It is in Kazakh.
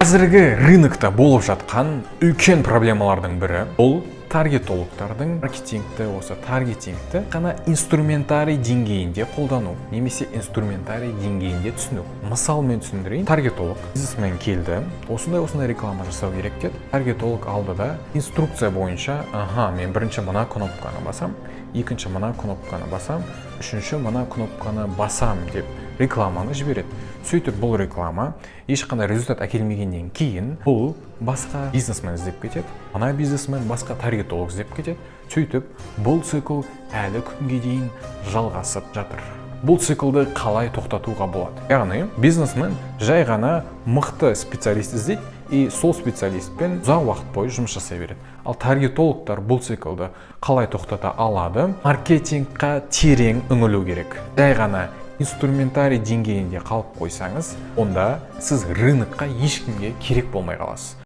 Қазіргі рынокта болып жатқан үлкен проблемалардың бірі — бұл таргетологтардың маркетингті, осы таргетингті қана инструментарий деңгейінде қолдану немесе инструментарий деңгейінде түсіну. Мысалмен түсіндірейін. Таргетолог, бизнесмен келді, осындай осындай реклама жасау керек деді. Таргетолог алды да, инструкция бойынша: «Аха, мен бірінші мына кнопканы басам, екінші мына кнопканы басам, үшінші мына кнопканы басам», — деп рекламаны жібереді. Сөйтіп, бұл реклама ешқандай результат әкелмегеннен кейін, бұл басқа бизнесмен іздеп кетеді, ана бизнесмен басқа таргетолог іздеп кетеді. Сөйтіп, бұл цикл әлі күнге дейін жалғасып жатыр. Бұл циклды қалай тоқтатуға болады? Яғни бизнесмен жай ғана мықты специалист іздейді и сол специалистпен ұзақ уақыт бойы жұмыс жасай береді. Ал таргетологтар бұл циклды қалай тоқтата алады? Маркетингқа терең үңілу керек. Жай ғана инструментарий деңгейінде қалып қойсаңыз, онда сіз рынокқа ешкімге керек болмай қаласыз.